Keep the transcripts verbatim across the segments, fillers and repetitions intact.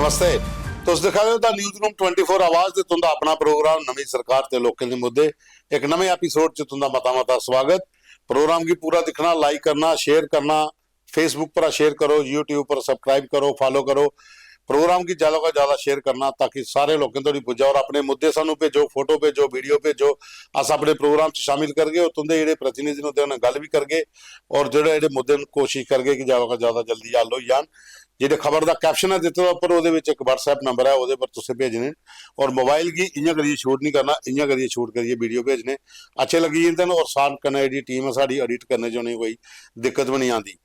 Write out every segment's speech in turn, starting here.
नमस्ते। तुस दिक्खा दे ओ दा न्यूज़ रूम ट्वेंटी फ़ोर आवाज ते तुं'दा अपना प्रोग्राम नमीं सरकार ते लोकें दे मुद्दे। इक नमें एपिसोड च तुं'दा मता मता स्वागत। प्रोग्राम गी पूरा दिक्खना, लाइक करना, शेयर करना, Facebook पर शेयर करो, YouTube पर सब्सक्राइब करो, फॉलो करो। प्रोग्राम गी ज्यादा कोला ज्यादा शेयर करना ताकि सारे लोकें धोड़ी पुज्जा। और अपने मुद्दे सानू भेजो, फोटो भेजो, वीडियो भेजो। अस अपने प्रोग्राम च शामिल करगे और तुं'दे जेह्ड़े प्रतिनिधि न उं'दे कन्नै गल्ल बी करगे और जेह्ड़े जेह्ड़े मुद्दे न कोशिश करगे कि ज्यादा कोला ज्यादा जल्दी हल होई जान। जेह्ड़े खबर दा कैप्शन ऐ दित्ते दा उप्पर, ओह्दे बिच इक WhatsApp नंबर ऐ, ओह्दे पर तुसें भेजने न। और मोबाइल गी इ'यां करियै शूट निं करना, इ'यां करियै शूट करियै वीडियो भेजने, अच्छे लग्गी जंदे न। और साथ कन्नै जेह्ड़ी टीम ऐ साढ़ी, एडिट करने च उ'नेंगी कोई दिक्कत बी निं आंदी।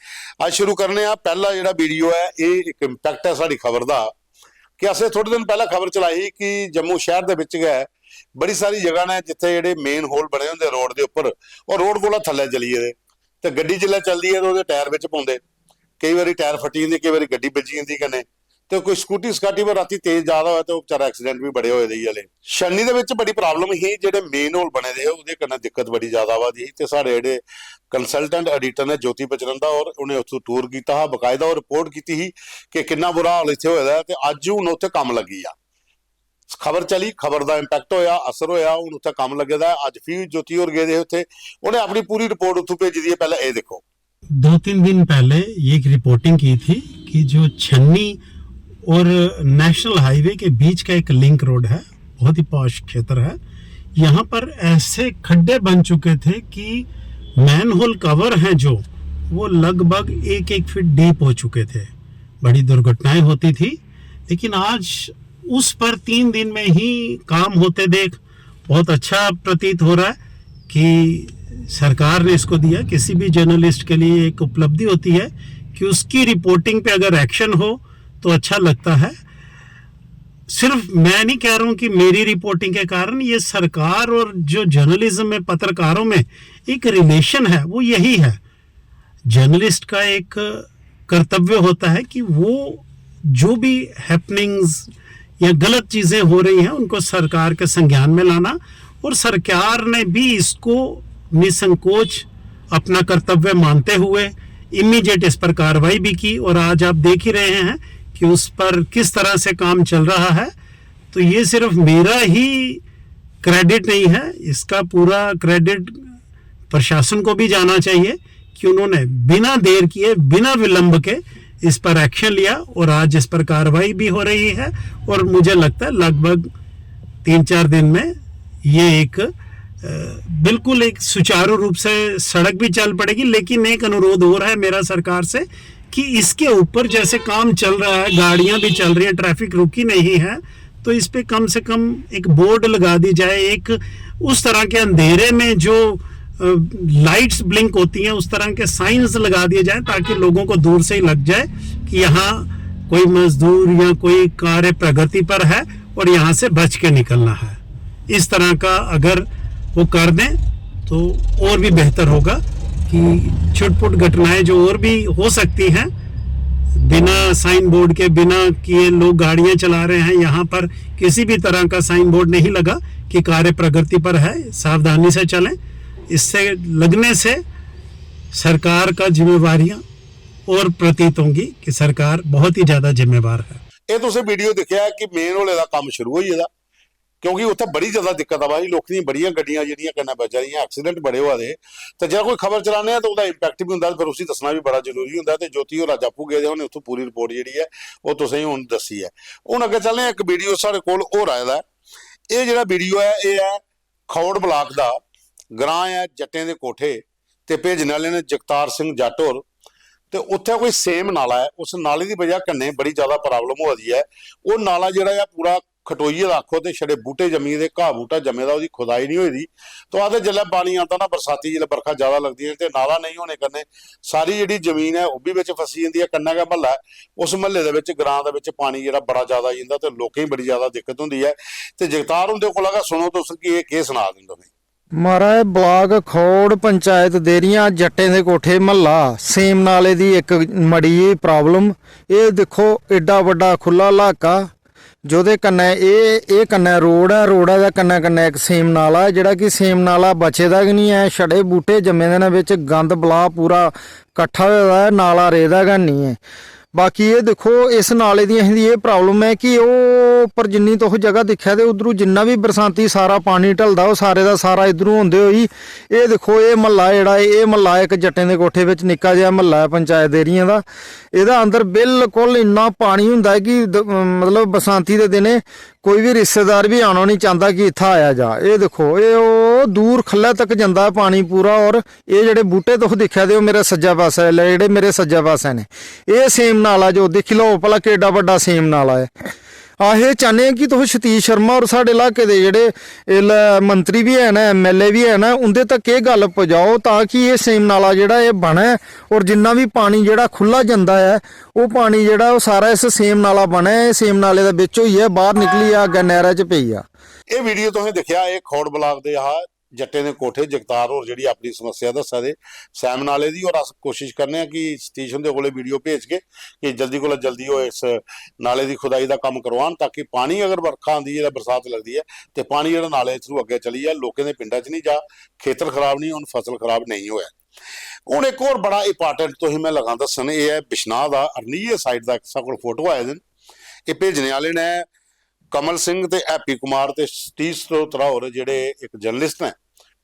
अज्ज शुरू करने आं। पैह्ला जेह्ड़ा वीडियो ऐ, एह् इक इम्पैक्ट ऐ साढ़ी खबर दा कि असें थोह्ड़े दिन पैह्लें खबर चलाई ही कि जम्मू शैह्र दे बिच गै बड़ी सारी जगह न जित्थै जेह्ड़े मेन होल बने होंदे रोड दे उप्पर, ओह् रोड कोला थल्लै चली गेदे, ते गड्डी जिसलै चलदी ऐ ते ओह्दे टायर बिच पौंदे, केई बारी टायर फट्टी जंदे, केई बारी गड्डी बज्जी जंदी कन्नै, ते कोई स्कूटी स्काटी पर रातीं तेज जा दा होऐ ते ओह् बेचारा एक्सीडेंट बी बड़े होए दे ही हले। छन्नी दे बिच बड़ी प्रॉब्लम ही, जेह्ड़े मेन होल बने दे हे ओह्दे कन्नै दिक्कत बड़ी ज्यादा आवा दी ही, ते साढ़े जेह्ड़े कंसल्टेंट एडिटर ने ज्योति पचरंदा होर, उ'नें उत्थूं टूर कीता हा, बकायदा ओह् रिपोर्ट कीती ही कि किन्ना बुरा हाल इत्थै होए दा ऐ, ते अज्ज हून उत्थै कम्म लग्गी गेआ। खबर चली, खबर दा इम्पैक्ट होया, असर होया, हून उत्थै कम्म लग्गे दा ऐ। अज्ज फ्ही ज्योति होर गेदे हे उत्थै, उ'नें अपनी पूरी रिपोर्ट उत्थूं भेजी दी ऐ। पैह्लें एह् दिक्खो। दो तीन दिन पहले ये एक रिपोर्टिंग की थी कि जो छन्नी और नेशनल हाईवे के बीच का एक लिंक रोड है, बहुत ही पॉश क्षेत्र है, यहाँ पर ऐसे खड्डे बन चुके थे कि मैनहोल कवर हैं जो, वो लगभग एक एक फीट डीप हो चुके थे। बड़ी दुर्घटनाएं होती थी, लेकिन आज उस पर तीन दिन में ही काम होते देख बहुत अच्छा प्रतीत हो रहा है कि सरकार ने इसको दिया। किसी भी जर्नलिस्ट के लिए एक उपलब्धि होती है कि उसकी रिपोर्टिंग पे अगर एक्शन हो तो अच्छा लगता है। सिर्फ मैं नहीं कह रहा हूं कि मेरी रिपोर्टिंग के कारण, ये सरकार और जो जर्नलिज्म में, पत्रकारों में एक रिलेशन है, वो यही है। जर्नलिस्ट का एक कर्तव्य होता है कि वो जो भी हैपनिंग्स या गलत चीज़ें हो रही हैं, उनको सरकार के संज्ञान में लाना, और सरकार ने भी इसको निसंकोच अपना कर्तव्य मानते हुए इमीडिएट इस पर कार्रवाई भी की। और आज आप देख ही रहे हैं कि उस पर किस तरह से काम चल रहा है। तो ये सिर्फ मेरा ही क्रेडिट नहीं है, इसका पूरा क्रेडिट प्रशासन को भी जाना चाहिए कि उन्होंने बिना देर किए, बिना विलंब के इस पर एक्शन लिया और आज इस पर कार्रवाई भी हो रही है। और मुझे लगता है लगभग तीन चार दिन में ये एक, अ, बिल्कुल एक सुचारू रूप से सड़क भी चल पड़ेगी। लेकिन एक अनुरोध और है मेरा सरकार से कि इसके ऊपर जैसे काम चल रहा है, गाड़ियां भी चल रही हैं, ट्रैफिक रुकी नहीं है, तो इस पे कम से कम एक बोर्ड लगा दी जाए, एक उस तरह के अंधेरे में जो लाइट्स ब्लिंक होती हैं, उस तरह के साइंस लगा दिए जाएं, ताकि लोगों को दूर से ही लग जाए कि यहाँ कोई मजदूर या कोई कार्य प्रगति पर है और यहाँ से बच के निकलना है। इस तरह का अगर वो कर दें तो और भी बेहतर होगा कि छुटपुट घटनाएं जो और भी हो सकती हैं, बिना साइन बोर्ड के, बिना किए लोग गाड़ियां चला रहे हैं, यहाँ पर किसी भी तरह का साइन बोर्ड नहीं लगा कि कार्य प्रगति पर है, सावधानी से चलें। इससे लगने से सरकार का जिम्मेवारियां और प्रतीत होंगी कि सरकार बहुत ही ज्यादा जिम्मेवार है। ਇਹ ਤੁਸੀਂ ਵੀਡੀਓ ਦੇਖਿਆ ਕਿ ਮੇਨ ਹੋਲੇ ਦਾ ਕੰਮ ਸ਼ੁਰੂ ਹੋ ਗਿਆ, ਕਿਉਂਕਿ ਉੱਥੇ ਬੜੀ ਜ਼ਿਆਦਾ ਦਿੱਕਤ ਆਵਾ ਸੀ, ਲੋਕਾਂ ਦੀਆਂ ਬੜੀਆਂ ਗੱਡੀਆਂ ਜਿਹੜੀਆਂ ਕਣਕ ਬਚ ਰਹੀਆਂ, ਐਕਸੀਡੈਂਟ ਬੜੇ ਹੋਆ ਦੇ। ਤੇ ਜਿਹੜਾ ਕੋਈ ਖਬਰ ਚਲਾਉਂਦੇ ਆ ਤਾਂ ਉਹਦਾ ਇੰਪੈਕਟ ਵੀ ਹੁੰਦਾ, ਫਿਰ ਉਸੇ ਦੱਸਣਾ ਵੀ ਬੜਾ ਜ਼ਰੂਰੀ ਹੁੰਦਾ। ਤੇ ਜੋਤੀ ਹੋਰਾਂ ਅੱਜ ਆਪੂ ਗਏ ਦੇ, ਉਹਨੇ ਉੱਥੋਂ ਪੂਰੀ ਰਿਪੋਰਟ ਜਿਹੜੀ ਹੈ ਉਹ ਤੁਸੀਂ ਹੁਣ ਦੱਸੀ ਹੈ। ਹੁਣ ਅੱਗੇ ਚੱਲਦੇ ਆ, ਇੱਕ ਵੀਡੀਓ ਸਾਡੇ ਕੋਲ ਹੋਰ ਆਇਆ ਦਾ। ਇਹ ਜਿਹੜਾ ਵੀਡੀਓ ਹੈ, ਇਹ ਹੈ ਖੌੜ ਬਲਾਕ ਦਾ, ਗ੍ਰਾਂ ਹੈ ਜੱਟੇ ਦੇ ਕੋਠੇ, ਤੇ ਭੇਜਣ ਵਾਲੇ ਨੇ ਜਗਤਾਰ ਸਿੰਘ ਜੱਟ ਹੋਰ। ਤੇ ਉੱਥੇ ਕੋਈ ਸੇਮ ਨਾਲਾ ਹੈ, ਉਸ ਨਾਲੇ ਦੀ ਵਜ੍ਹਾ ਕਨੇ ਬੜੀ ਜ਼ਿਆਦਾ ਪ੍ਰੋਬਲਮ ਹੋ ਰਹੀ ਹੈ। ਉਹ ਨਾਲਾ ਜਿਹੜਾ ਆ ਪੂਰਾ ਖਟੋਈਏ ਦਾ, ਆਖੋ ਤੇ ਛੜੇ ਬੂਟੇ ਜੰਮੀ ਦੇ, ਘਾਹ ਬੂਟਾ ਜੰਮੇ ਦਾ, ਉਹਦੀ ਖੁਦਾਈ ਨਹੀਂ ਹੋਈ ਦੀ। ਤਾਂ ਆਦੇ ਜਿੱਲੇ ਪਾਣੀ ਆਉਂਦਾ ਨਾ ਬਰਸਾਤੀ, ਜਿੱਲੇ ਬਰਖਾ ਜ਼ਿਆਦਾ ਲੱਗਦੀ ਹੈ ਤੇ ਨਾਲਾ ਨਹੀਂ ਹੋਣੇ ਕਨੇ ਸਾਰੀ ਜਿਹੜੀ ਜ਼ਮੀਨ ਹੈ ਉਹ ਵੀ ਵਿੱਚ ਫਸੀ ਜਾਂਦੀ ਹੈ। ਕੰਨਾ ਗਾ ਮਹੱਲਾ ਹੈ, ਉਸ ਮਹੱਲੇ ਦੇ ਵਿੱਚ, ਗ੍ਰਾਂ ਦੇ ਵਿੱਚ ਪਾਣੀ ਜਿਹੜਾ ਬੜਾ ਜ਼ਿਆਦਾ ਆ ਜਾਂਦਾ ਤੇ ਲੋਕਾਂ ਹੀ ਬੜੀ ਜ਼ਿਆਦਾ ਦਿੱਕਤ ਹੁੰਦੀ ਹੈ। ਤੇ ਜਗਤਾਰ ਹੁੰਦੇ ਕੋਲ ਆਗਾ, ਸੁਣੋ ਤੁਸੀਂ ਕਿ ਇਹ ਕੀ ਸੁਣਾ ਦਿੰਦੇ ਨੇ। महाराज, ब्लाक खौड़, पंचायत देरियां, जट्टें दे कोठे, म्हल्ला सेम नाले दी इक मड़ी जेही प्रॉब्लम। एह् दिक्खो, एड्डा बड्डा खु'ल्ला ल्हाका, जोह्दे कन्नै एह् एह् कन्नै रोड ऐ, रोडै दे कन्नै कन्नै इक सेम नाला ऐ, जेह्ड़ा कि सेम नाला बचे दा गै निं ऐ। छड़े बूह्टे जम्मे दे न, बिच गंद बलाऽ पूरा कट्ठा होए दा ऐ, नाला रेह्दा गै निं ऐ। बाकी एह् दिक्खो, इस नाले दी असें दी एह् प्रॉब्लम ऐ कि ओह् उप्पर जिन्नी तुस जगह दिक्खा दे, उद्धरूं जिन्ना बी बरसांती सारा पानी ढलदा, ओह् सारे दा सारा इद्धरूं होंदे होई, एह् दिक्खो, एह् म्हल्ला जेह्ड़ा ऐ, एह् म्हल्ला इक जट्टें दे कोठे बिच निक्का जेहा म्हल्ला ऐ पंचायत देरियें दा। एह्दा अंदर बिल्कुल इन्ना पानी होंदा ऐ कि द-, मतलब बरसांती दे दिनें कोई बी रिश्तेदार बी आना निं चांह्दा कि इत्थै आया जा। एह् दिक्खो, एह् ओह् दूर ख'ल्लै तक जंदा ऐ पानी पूरा। और एह् जेह्ड़े बूह्टे तुस दिक्खा दे ओ मेरे सज्जै पासै, एल्लै जेह्ड़े मेरे सज्जै पासै न, एह् सेम नाला जो दिक्खी लैओ भला केड्डा बड्डा सेम नाला ऐ। अस एह् चाह्न्ने आं कि तुस सतीश शर्मा होर साढ़े इलाके दे जेह्ड़े एल्लै मंत्री बी हैन, एमएलए बी हैन, उं'दे तक एह् गल्ल पजाओ तां कि एह् सेम नाला जेह्ड़ा एह् बनै और जिन्ना बी पानी जेह्ड़ा खु'ल्ला जंदा ऐ, ओह् पानी जेह्ड़ा ओह् सारा इस सेम नाला बनै, एह् सेम नाले दे बिच होइयै बाह्र निकलियै अग्गै नैह्रै च पेई जा। एह् वीडियो तुसें दिक्खेआ, एह् खौड़ ब्लाक दे हा जट्टें दे कोठे जगतार होर जेह्ड़ी अपनी समस्या दस्सा दे सैम नाले दी। और अस कोशिश करने आं कि सतीश हुंदे कोले वीडियो भेजगे कि जल्दी कोला जल्दी ओह् इस नाले दी खुदाई दा कम्म करवान, ताकि पानी अगर बरखा आंदी ऐ, बरसात लगदी ऐ, ते पानी जेह्ड़ा नाले through अग्गें चली जा, लोकें दे पिंडा च निं जा, खेतर खराब निं होन, फसल खराब नेईं होऐ। हून इक होर बड़ा इंपॉर्टेंट तुसें में लगा दस्सन, एह् ऐ बिश्नाह दा, अरनिये साइड दा इक साढ़े कोल फोटो आए दे न। एह् भेजने आह्ले न कमल सिंह ते हैप्पी कुमार ते सतीश सरोत्रा होर जेह्ड़े इक जर्नलिस्ट न,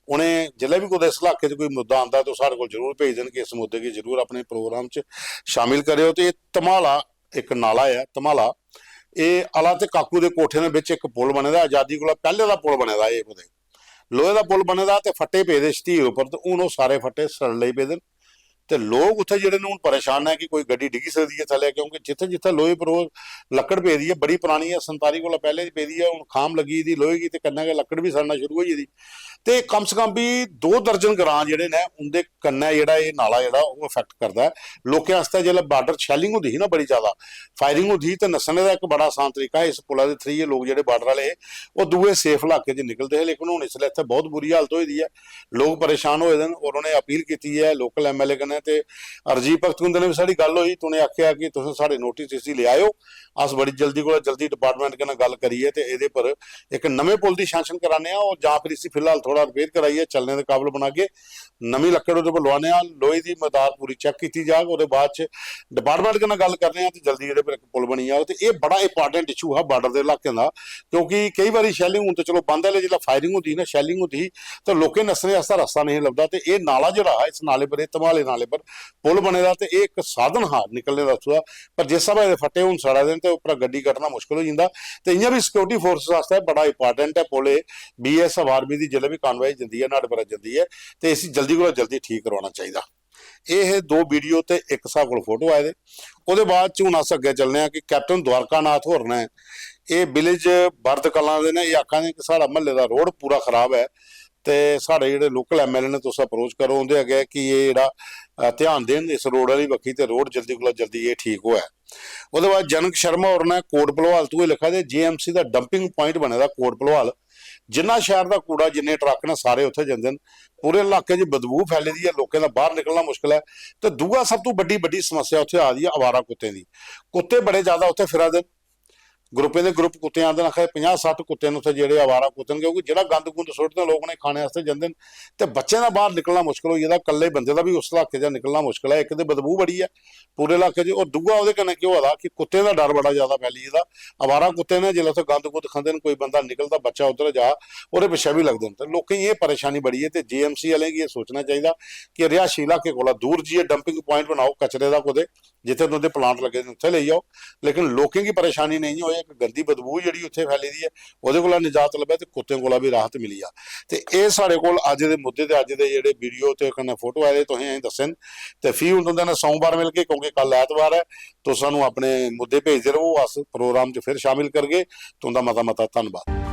उ'नें जिसलै बी कुतै इस इलाके च कोई मुद्दा आंदा ते ओह् साढ़े कोल जरूर भेजदे न कि इस मुद्दे गी जरूर अपने प्रोग्राम च शामिल करेओ। ते एह् धमाला इक नाला ऐ, धमाला, एह् अला ते काकू दे कोठे दे बिच इक पुल बने दा, आजादी कोला पैह्ले दा पुल बने दा एह् कुतै। लोहे दा पुल बने दा ते फट्टे पेदे शतीर उप्पर, ते हून ओह् सारे फट्टे सड़न लगी पेदे न। ते लोक उत्थै जेह्ड़े न हून परेशान ऐ कि कोई गड्डी डिग्गी सकदी ऐ थल्लै, क्योंकि जित्थै जित्थै लोहे पर ओह् लक्कड़ पेदी ऐ, बड़ी परानी ऐ, संताली कोला पैह्ले दी पेदी ऐ, हून खाम लग्गी दी लोहे गी ते कन्नै गै लक्कड़ बी सड़ना शुरू होई गेदी। ते कम से कम बी दो दर्जन ग्रां जेह्ड़े न उं'दे कन्नै जेह्ड़ा एह् नाला जेह्ड़ा ओह् अफेक्ट करदा ऐ। लोकें आस्तै जिसलै बार्डर शैलिंग होंदी ही ना बड़ी ज्यादा, फायरिंग होंदी ही, ते नस्सने दा इक बड़ा आसान तरीका हा इस पुला दे थ्रू लोक जेह्ड़े बार्डर आह्ले हे ओह् दूए सेफ इलाके च निकलदे हे। लेकिन हून इसलै इत्थै बहुत बुरी हालत होई दी ऐ, लोक परेशान होए दे न। और उ'नें अपील कीती ऐ लोकल एमएलए कन्नै, ते राजीव भगत हुंदे ने बी साढ़ी गल्ल होई, ते उ'नें आखेआ कि तुस साढ़े नोटिस इसी लेआएओ, अस बड़ी जल्दी कोला जल्दी डिपार्टमेंट कन्नै गल्ल करियै ते एह्दे पर इक नमें पुल दी सैंक्शन कराने आं और जां फिर इसी फिलहाल थोह्ड़ा रिपेयर कराइयै चलने दे काबल बनागे। नमीं लक्कड़ ओह्दे पर लोआने आं, लोहे दी मदार पूरी चैक कीती जाग, ओह्दे बाद च डिपार्टमेंट कन्नै गल्ल करने आं ते जल्दी एह्दे पर इक पुल बनी जाग। ते एह् बड़ा इंपॉर्टेंट इशू हा बार्डर दे इलाकें दा, क्योंकि केई बारी शैलिंग, हून ते चलो बंद ऐ, जिसलै फायरिंग होंदी ही ना, शैलिंग होंदी ही, ते लोकें नस्सने आस्तै रस्ता नेईं लभदा। ते एह् नाला जेह्ड़ा हा, इस नाले पर, एह् धमाले नाले पर पुल बने दा, ते एह् इक साधन हा निकलने दा उत्थूं दा। पर जिस स्हाबै दे फट्टे हून सड़ा दे न ते उप्परा गड्डी कड्ढना मुश्कल होई जंदा। ते इ'यां बी सिक्योरिटी फोर्स आस्तै बड़ा इंपॉर्टेंट ऐ पुल एह्। बीएसएफ आर्मी दी जिसलै बी कानवाई जंदी ऐ, न्हाड़े पर जंदी ऐ, ते इसी जल्दी कोला जल्दी ठीक करवाना चाहिदा। एह् हे दो वीडियो ते इक साढ़े कोल फोटो आए दे। ओह्दे बाद च हून अस अग्गें चलने आं कि कैप्टन द्वारकानाथ होर ने, एह् विलेज बर्द कलां दे ने, एह् आखा दे कि साढ़ा म्हल्ले दा रोड पूरा खराब ऐ, ते साढ़े जेह्ड़े लोकल एमएलए ने, तुस अप्रोच करो उं'दे अग्गें कि एह् जेह्ड़ा, अ, ध्यान देन इस रोड आह्ली बक्खी ते रोड जल्दी कोला जल्दी एह् ठीक होऐ। ओह्दे बाद जनक शर्मा होर ने कोट भलवाल तू एह् लिखा दे, जेएमसी दा डंपिंग प्वाइंट बने दा कोट भलवाल, जिन्ना शैह्र दा कूड़ा, जिन्ने ट्रक न, सारे उत्थै जंदे न। पूरे इलाके च बदबू फैली दी ऐ, लोकें दा बाह्र निकलना मुश्कल ऐ। ते दूआ सब तू बड्डी, बड्डी समस्या उत्थै आ दी ऐ आवारा कुत्तें दी। कुत्ते बड़े ज्यादा उत्थै फिरा दे न, ग्रुपें दे ग्रुप कुत्ते आंदे न, आखा दे पंजाह् सट्ठ कुत्ते न उत्थै जेह्ड़े आवारा कुत्ते न, क्योंकि जेह्ड़ा गंद गुंद सुट्टदे लोक उ'नें खाने आस्तै जंदे न, ते बच्चें दा बाह्र निकलना मुश्कल होई गेदा, कल्ले बंदे दा बी उस इलाके चा निकलना मुश्कल ऐ। इक ते बदबू बड़ी ऐ पूरे इलाके च, और दूआ ओह्दे कन्नै केह् होआ दा कि कुत्तें दा डर बड़ा ज्यादा फैली गेदा। आवारा कुत्ते न, जिसलै उत्थै गंद गुंद खंदे न, कोई बंदा निकलदा, बच्चा उद्धर जा, ओह्दे पिच्छें बी लगदे न। ते लोकें गी एह् परेशानी बड़ी ऐ, ते जेएमसी आह्लें गी एह् सोचना चाहिदा कि रिहायशी इलाके कोला दूर जाइयै डंपिंग प्वाइंट बनाओ कचरे दा कुतै, जित्थै तुं'दे प्लांट लग्गे दे उत्थै लेई जाओ। लेकिन लोकें गी परेशानी नेईं होए, इक गंदी बदबू जेह्ड़ी उत्थै फैली दी ऐ, ओह्दे कोला निजात लब्भै ते कुत्तें कोला बी राहत मिली जा। ते एह् साढ़े कोल अज्ज दे मुद्दे ते अज्ज दे जेह्ड़े वीडियो ते कन्नै फोटो आए दे, तुसें अजें दस्से न। ते फ्ही हून तुं'दे कन्नै सोमवार मिलगे, क्योंकि कल ऐतवार ऐ। तुस सानूं अपने मुद्दे भेजदे र'वो, अस प्रोग्राम च फिर शामिल करगे। तुं'दा मता मता धन्नबाद।